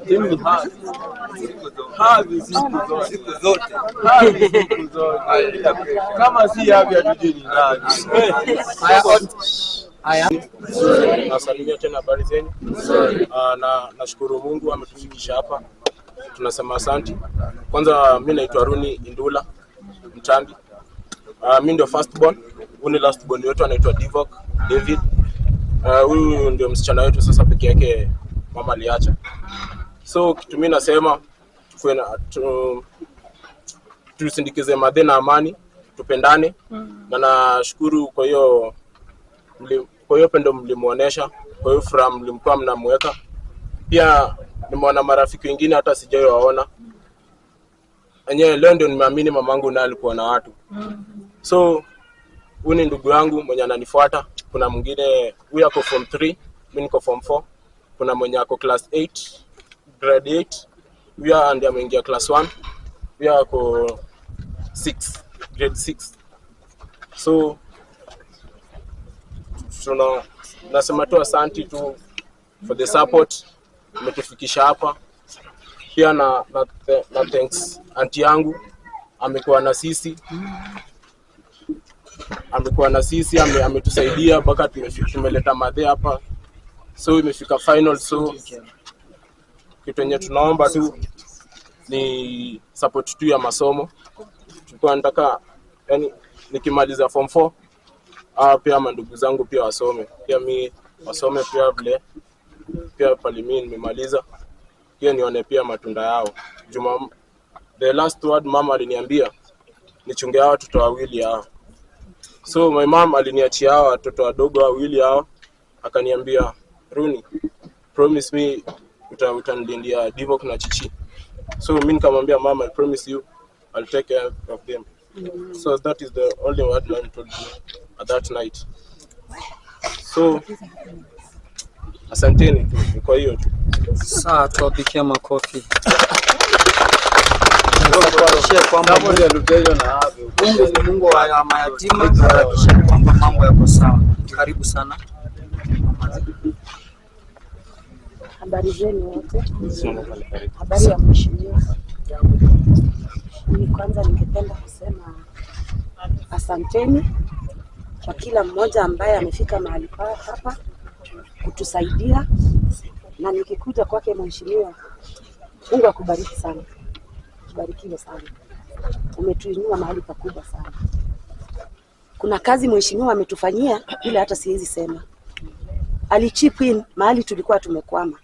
Timu ni Havi. Havi siku zote. Siku zote. Havi siku zote. Kama si Havi hatujui ni nani. Haya. Nasalimia tena, habari zenu? Na nashukuru Mungu ametufikisha hapa, tunasema asanti. Kwanza mi naitwa Runi Indula Mtambi. Mi ndio first born, huyu ni last born wetu anaitwa Divok David. Huyu ndio msichana wetu sasa peke yake mama aliacha. So kitu mi nasema tukuwe na tusindikize madhe na amani, tupendane na nashukuru kwa hiyo kwa hiyo pendo mlimuonesha, kwa hiyo furaha mlimkuwa mnamweka. Pia nimeona marafiki wengine hata sijai waona. Enyewe leo ndio nimeamini mamangu naye alikuwa na watu. So huyu ni ndugu yangu mwenye ananifuata. Kuna mwingine huyu ako form 3, mimi niko form 4. Kuna mwenye ako class 8, grade 8. Huyu ndiye ameingia class 1. Huyu ako 6, grade 6. So tuna nasema tu asanti tu for the support umetufikisha hapa. Pia na thanks auntie yangu amekuwa na sisi, ametusaidia mpaka tumeleta madhe hapa, so imefika final. So kitu yenye tunaomba tu ni support tu ya masomo. Tulikuwa nataka yani nikimaliza form 4 pia mandugu zangu pia wasome, pia mi wasome pia vile pia pale mimi nimemaliza, pia nione pia matunda yao. Juma, the last word mama aliniambia nichunge hao watoto wawili hao. So my mom aliniachia hao watoto wadogo wawili hao, akaniambia Runi, promise me utanilindia Divok na Chichi. So mimi nikamwambia mama, I promise you I'll take care of them. So that is the only word mom told me at that night. So asanteni tu kwa hiyo tu. Sasa tuwapikia makofi. Tunakuhakikishia kwamba Mungu ni Mungu wa mayatima, tuhakikishe kwamba mambo yako sawa. Karibu sana. Habari zenu wote. Habari ya mheshimiwa. Mimi kwanza ningependa kusema asanteni kwa kila mmoja ambaye amefika mahali hapa kutusaidia, na nikikuja kwake mheshimiwa, Mungu akubariki sana. Tubarikiwe sana. Umetuinua mahali pakubwa sana. Kuna kazi mheshimiwa ametufanyia ile hata siwezi sema. Alichip in mahali tulikuwa tumekwama.